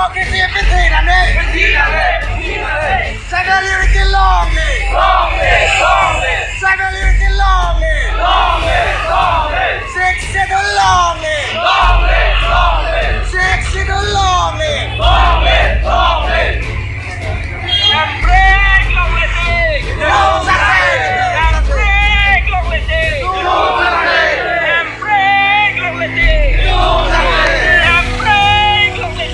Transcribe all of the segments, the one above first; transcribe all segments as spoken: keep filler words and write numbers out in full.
Democracy, P C nane. P C nane. P C nane. Civil unity long live. Long live, long live. Civil unity long live. Long live, long live. Sixth Schedule long live. Long live, long live. Sixth Schedule long live. Long live, long live. Hemprek long live. Hemprek long live. Hemprek long live. Hemprek long live.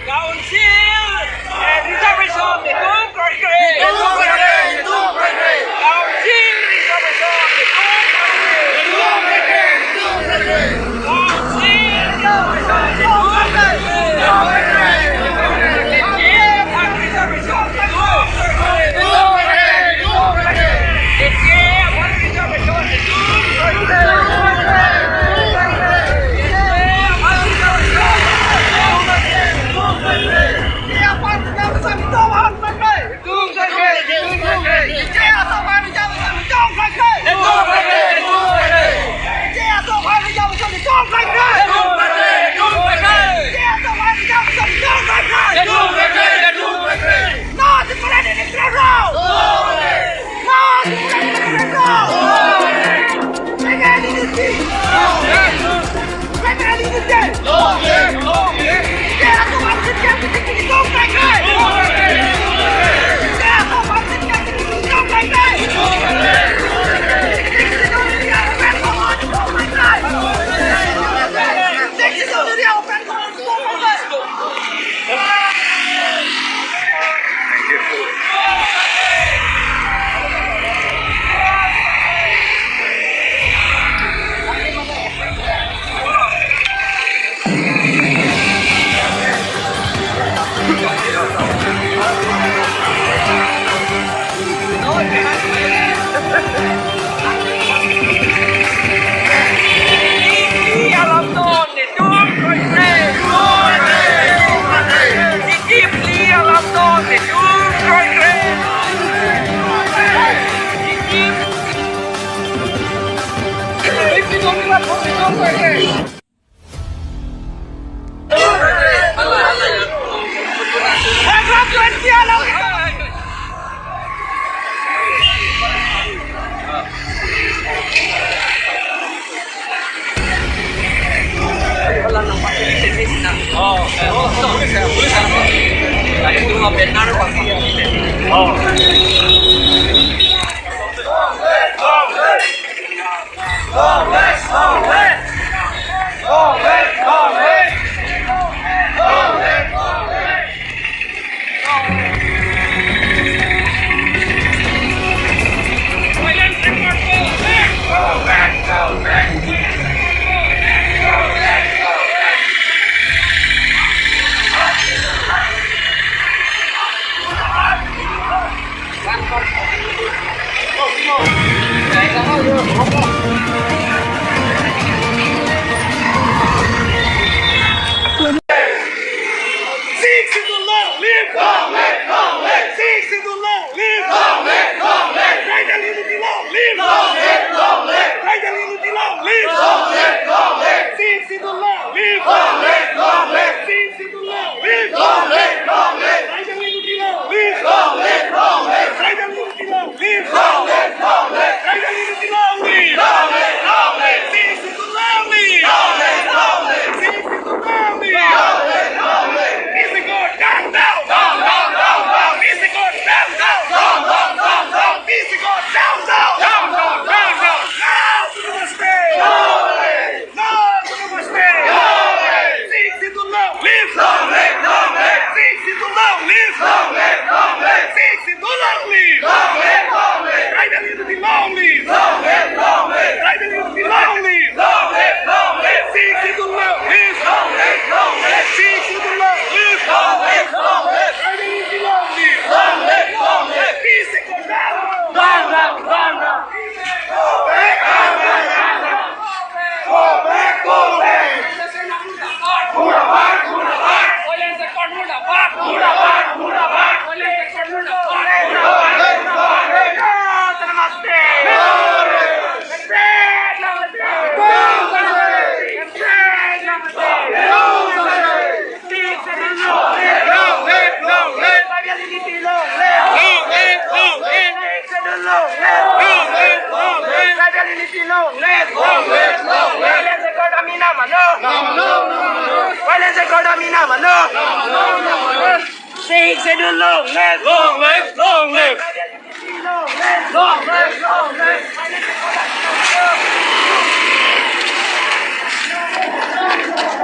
Council, eh, reservation, itum kroikre. Itum kroikre, itum kroikre. Council reservation, itum kroikre. Itum kroikre, itum kroikre. Council reservation, itum kroikre. Itum kroikre, itum kroikre. Itum kroikre, itum kroikre. Long live, long live. Violence record kami na mano. Violence record kami na mano. Sixth Schedule long live. Long live, long live. Long live, long live.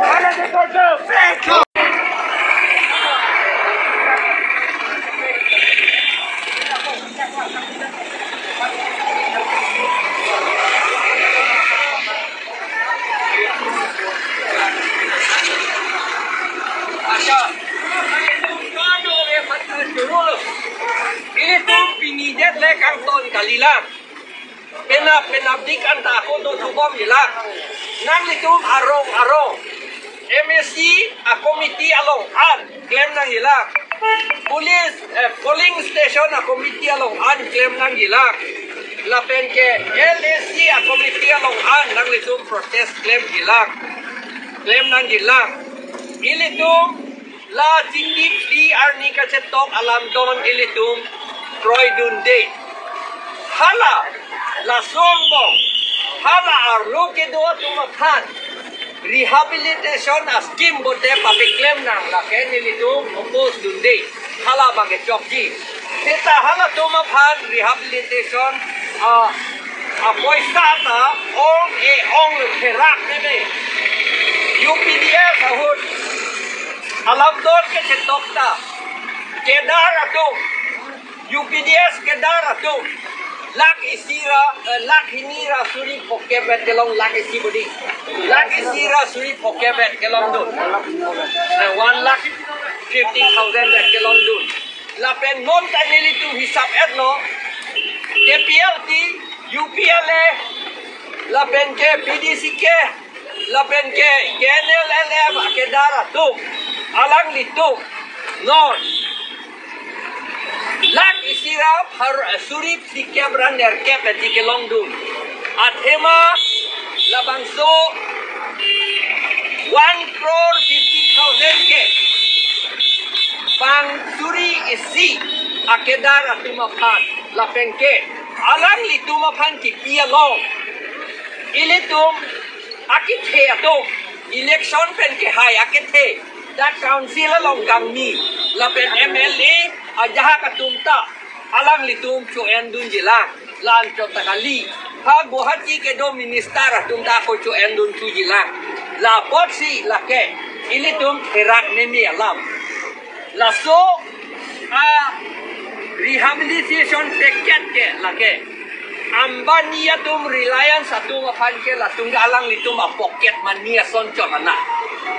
Violence record long live. Ilitum pini det le kangton kalilang. Penap penapdik anta ako do tubom jilang. Nanglitum arong arong M A C a committee along an klem nangjilang. Police, eh, polling station a committee along an klem nangjilang. Lapen ke L A C a committee along an nanglitum protest klemjilang. Klem nangjilang. Ilitum la chingki pi arni kachetok alam don ilitum kroidunde. Hala, laso angbong, hala arlo kedo atum aphan rehabilitation a scheme bote papiklem nang, lake nelitum oppose dunde. Hala bang kechokji. Seta halatum aphan rehabilitation a, a poisa ta ong e ong therak meme. U P D S ahut alam don kechetok ta, cadre atum, U P D S cadre atum, lakh isi ra, eh, lakh hini ra suri phokep vet kelong, lakh isi bodi. Lakh isi ra suri phokep vet kelongdun. Eh, one lakh fifty thousand vet kelongdun. Lapen non ta nelitum hisap etlo, K P L T, U P L A, lapen ke P D C K, lapen ke K N L L F a cadre atum, alanglitum non lakh isi ra phar, eh, suri phlikep ra nerkep eti kelongdun. Athema labangso one crore fifty thousand ke pang suri isi a cadre atum aphan, lapen ke alanglitum aphan kipi along ilitum akethe atum, election pen kehai akethe, dak council along kangni, lapen M L A ajahak atum ta alanglitum cho-en dunjilang, la-anchot ta kali. Ha Guwahati kedo minister atum ta ako cho-en dun thujilang. La apotsi lake ilitum therak meme alam. Laso a rehabilitation package ke lake Ambani atum, Reliance atum aphan ke, latum ke alanglitum a pocket money ason chot ana.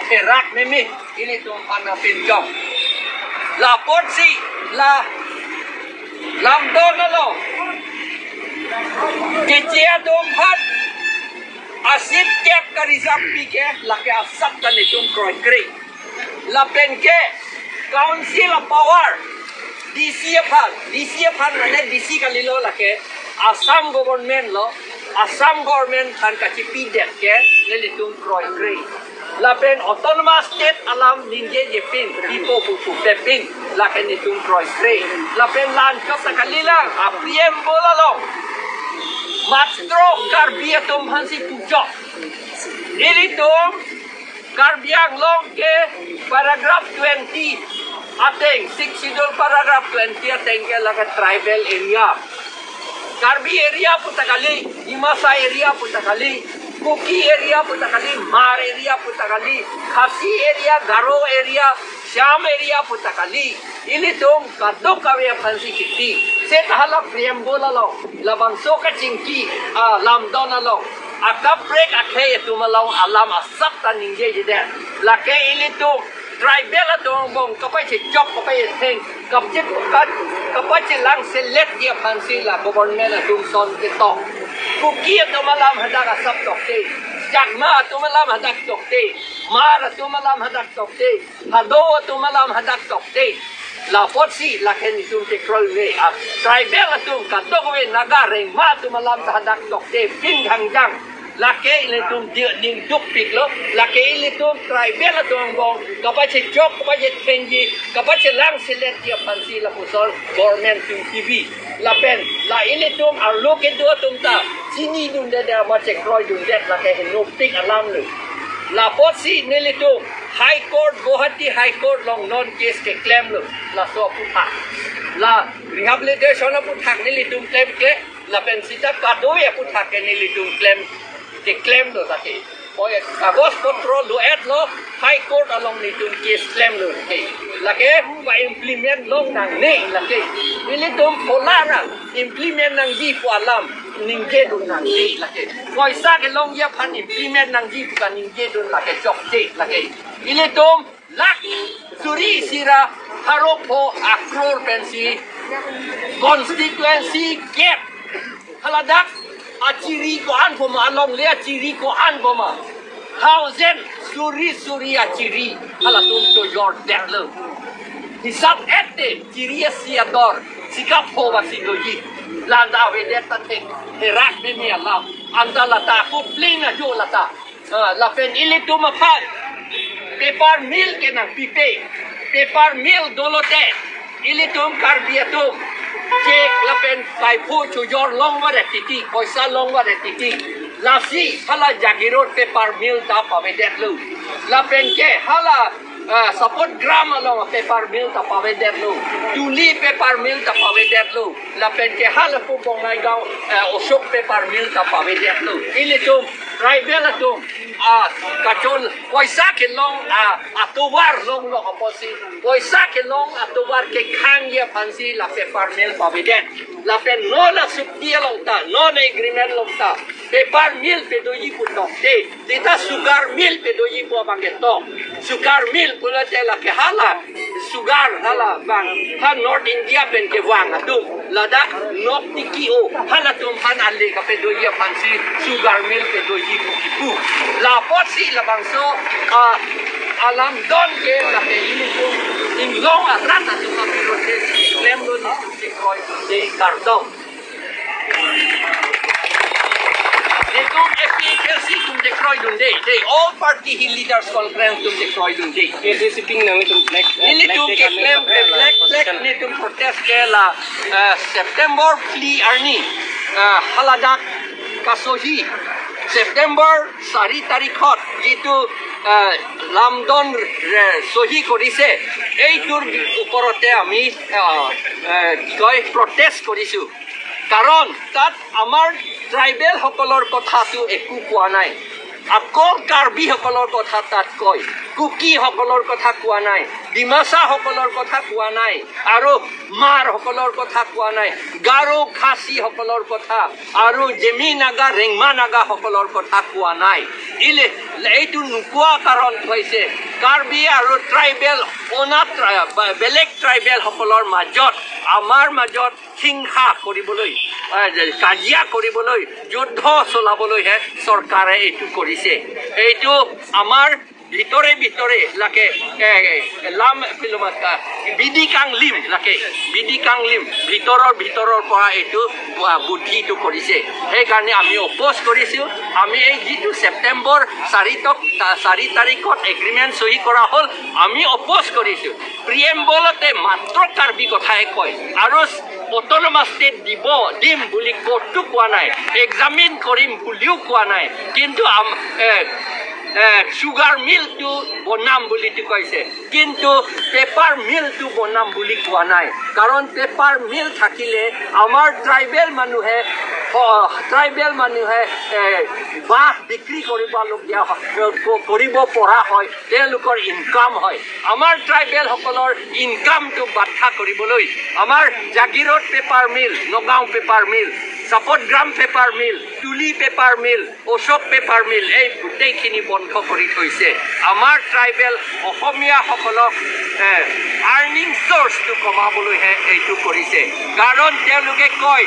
Therak meme ilitum aphan apinchong. La apotsi la lamdon along keche atum aphan a seat cap ka-reserve pi ke lake asap ta nelitum kroikre. Lapen ke council a power D C aphan, D C aphan mane D C kalilo, lake Assam government lo, Assam government aphan kachipidet ke nelitum kroikre. Lapen autonomous state alam ningjejepin, pipo pupu pepin, lake nelitum kroikre. Lapen la-anchot ta kalilang, a preamble along matro Karbi atum aphansi puchok. Ilitum Karbi Anglong ke paragraph twenty ateng, Sixth Schedule paragraph twenty ateng ke lake tribal area. Karbi area pu ta kali, Dimasa area pu ta kali, Kuki area pu ta kali, Hmar area pu ta kali, Khasi area, Garo area, Cham area pu ta kali. Ilitum kadokave aphansi kipi. Seta hala preamble along, labangso kachingki a lamdon along, akaprek akhei atum along alam asap ta ningjejedet. Lake ilitum tribal atum angbong kapachechok, kapachetheng, kapche-, ka-, kapachelangseletji aphansi la government atum ason ketok. Kuki atum alam hadak asap tokte, Chakma atum alam hadak tokte, Hmar atum alam hadak tokte, Hado atum alam hadak tokte. La apotsi lake nelitum kekroikre, a tribal atum kadokave, Naga, Rengma atum alam ta hadak tokte, pin khangjang. Lake ilitum di ning dukpiklo, lake ilitum tribal atum angbong kapachechok, kapachethengji, kapachelangseletji aphansi lapuson government atum T V. Lapen la ilitum arlo kedo atum ta chinidunde, de ama chekroidunde, lake henopik alam lo. Lapotsi nelitum High Court, Guwahati High Court along non case keklemlo, laso aputhak. La rehabilitation aputhak nelitum klemkle, lapen sita kadokave aputhak ke nelitum klem, keklemlo lake. Oi, kagoj potro lo-etlo, High Court along nelitum case klemlo lake. Lake pa-implement longnangne lake. Ilitum polara implement nangji pu alam ningjedunnangne lake. Poisa kelongji aphan implement nangji pu kaningjedun lake chokche lake. Ilitum lakh suri isi ra pharo pho akror pensi constituency gap. Haladak achiri ko-an boma, alongle achiri ko-an boma. Thousand suri suri achiri halatum chojordetlo. Hisap ette chiri isi ador sikap pho vasi doji. La anta avedet ta thek herak meme alam. Anta lata ako plain ajo lata. Ah, lapen ilitum aphan paper mill kenangpipe. Paper mill dolote ilitum Karbi atum chek lapen kaipho chojor longvare titi, poisa longvare titi. Lasi hala Jagiroad paper mill ta pavedetlo. Lapen ke hala, ah, Sapotgram along paper mill ta pavedetlo. Tuli paper mill ta pavedetlo. Lapen ke hala pu Bongaigaon, eh, Ashok paper mill ta pavedetlo. Ilitum tribal atum, ah, kachol poisa kelong, ah, atovar longlo apotsi, poisa kelong atovar kekhangji aphansi la paper mill pavedet. Lapen non la sukti along ta, non agreement along ta paper mill pedoji pu tokte, sita sugar mill pedoji pu abang ketok. Sugar mill pulote lake hala sugar hala bang ha North India pen kevang atum, ladak nok tiki o halatum aphan ale kapedoji aphansi sugar mill pedoji pu kipu. Lapotsi labangso, ah, alam don ke lake ilitum inglong arat atum apirothe klemlo, nelitum chekroidunde kardom. Netum A P H L C atum chekroidunde, de All Party Hill Leaders Conference atum chekroidunde. Nelitum keklem ke black flag, netum protest ke la, eh, September phli arni, eh, haladak kasohi, September sari tarikhot jitu, eh, lamdon, eh, sohi korise, eitur uporote ami, eh, eh, ki koi, protest korisu. কাৰণ তাত আমাৰ ট্ৰাইবেল সকলৰ কথাটো একো কোৱা নাই। অকল কাৰ্বি সকলৰ কথা তাত কয়। কুকি সকলৰ কথা কোৱা নাই, ডিমাচা সকলৰ কথা কোৱা নাই, আৰু মাৰ সকলৰ কথা কোৱা নাই, গাৰো খাচী সকলৰ কথা, আৰু জেমি নাগা, ৰেংমা নাগা সকলৰ কথা কোৱা নাই। ইলে এইটো নোকোৱা কাৰণ হৈছে কাৰ্বি আৰু ট্ৰাইবেল অনা ট্ৰাই-, বা বেলেগ ট্ৰাইবেল সকলৰ মাজত, আমাৰ মাজত হিংসা কৰিবলৈ, আহ, যে কাজিয়া কৰিবলৈ, যুদ্ধ চলাবলৈহে চৰকাৰে এইটো কৰিছে। এইটো আমাৰ ভিতৰে ভিতৰে লাগে, এ, এ, লাম, কি লাম, আহ, বিধি কাংলিম লাগে, বিধি কাংলিম ভিতৰৰ ভিতৰৰ পৰা এইটো, আহ, বুদ্ধিটো কৰিছে। সেইকাৰণে আমি অপ'জ কৰিছো। আমি এই যিটো ছেপ্টেম্বৰ চাৰি তক-, তা-, চাৰি তাৰিখত এগ্ৰিমেণ্ট চহী কৰা হ'ল, আমি অপ'জ কৰিছো। প্ৰিএম্বলতে মাত্ৰ কাৰ্বি কথাই কয় আৰু অট'নমাছ ষ্টেট দিব, দিম বুলি ক'তো কোৱা নাই, এক্সামিন কৰিম বুলিও কোৱা নাই। কিন্তু আম-, এ, এ, চুগাৰ মিলটো বনাম বুলিতো কৈছে, কিন্তু পেপাৰ মিলটো বনাম বুলি কোৱা নাই। কাৰণ পেপাৰ মিল থাকিলে আমাৰ ট্ৰাইবেল মানুহে, অ, ট্ৰাইবেল মানুহে, এ, বাঁহ বিক্ৰী কৰিবলগীয়া হয়, ক-, কৰিব পৰা হয়, তেওঁলোকৰ ইনকাম হয়। আমাৰ ট্ৰাইবেলসকলৰ ইনকামটো বাধা কৰিবলৈ আমাৰ Jagiroad paper mill, Nagaon paper mill, Chaptagram paper mill, Tuli paper mill, Ashok paper mill, এই গোটেইখিনি বন্ধ কৰি থৈছে। আমাৰ ট্ৰাইবেল অসমীয়াসকলক, এ, আৰ্নিং চ'ৰ্চটো কমাবলৈহে এইটো কৰিছে। কাৰণ তেওঁলোকে কয়,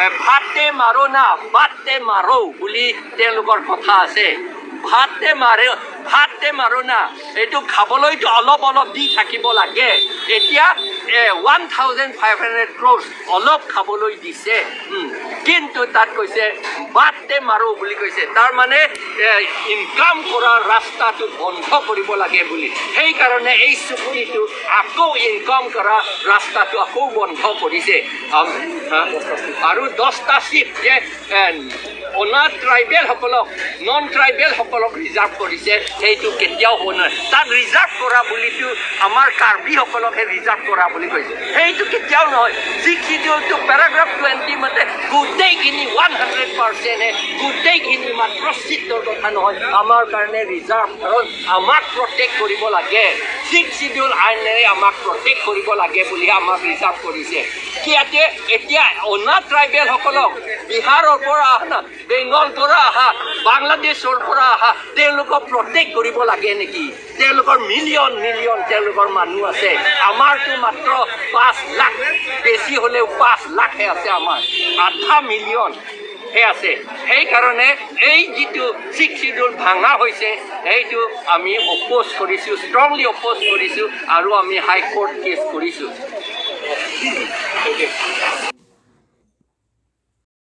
এ, ভাতে মাৰো না, বাতে মাৰো বুলি তেওঁলোকৰ কথা আছে। ভাতে মাৰে, ভাতে মাৰো না, এইটো খাবলৈতো অলপ অলপ দি থাকিব লাগে। এতিয়া এ, one thousand five hundred crores অলপ খাবলৈ দিছে। উম, কিন্তু তাত কৈছে বাটে মাৰো বুলি কৈছে। তাৰ মানে, এ, ইনকাম কৰা ৰাস্তাটো বন্ধ কৰিব লাগে বুলি। সেইকাৰণে এই চুক্তিটো আকৌ ইনকাম কৰা ৰাস্তাটো আকৌ বন্ধ কৰিছে। আম, হা? আৰু দহটা চিট যে, এ, অনা ট্ৰাইবেল সকলক, নন ট্ৰাইবেল সকলক ৰিজাৰ্ভ কৰিছে, সেইটো কেতিয়াও হোৱা নাই। তাত ৰিজাৰ্ভ কৰা বুলিতো আমাৰ কাৰ্বি সকলকহে ৰিজাৰ্ভ কৰা বুলি কৈছে, সেইটো কেতিয়াও নহয়। ছিক্স শ্বিডিউলটো পেৰাগ্ৰাফ টুৱেণ্টি মতে গোটেইখিনি ওৱান হাণ্ড্ৰেড পাৰ্চেণ্টে গোটেইখিনি মাত্ৰ চিটৰ কথা নহয়, আমাৰ কাৰণে ৰিজাৰ্ভ, কাৰণ আমাক প্ৰটেক্ট কৰিব লাগে। ছিক্স শ্বিডিউল আইনেৰে আমাক প্ৰটেক্ট কৰিব লাগে বুলিহে আমাক ৰিজাৰ্ভ কৰিছে। ইয়াতে এতিয়া অনা ট্ৰাইবেল সকলক বিহাৰৰ পৰা অহা, বেংগলৰ পৰা অহা, বাংলাদেশৰ পৰা অহা, তেওঁলোকক প্ৰটেক্ট কৰিব লাগে নেকি? তেওঁলোকৰ মিলিয়ন মিলিয়ন তেওঁলোকৰ মানুহ আছে, আমাৰতো মাত্ৰ পাঁচ লাখ, বেছি হ'লেও পাঁচ লাখহে আছে, আমাৰ আধা মিলিয়নহে আছে। সেইকাৰণে এই যিটো ছিক্স শ্বিডিউল ভাঙা হৈছে, সেইটো আমি অপ'জ কৰিছোঁ, ষ্ট্ৰংলি অপ'জ কৰিছোঁ আৰু আমি হাই কোৰ্ট কেছ কৰিছোঁ।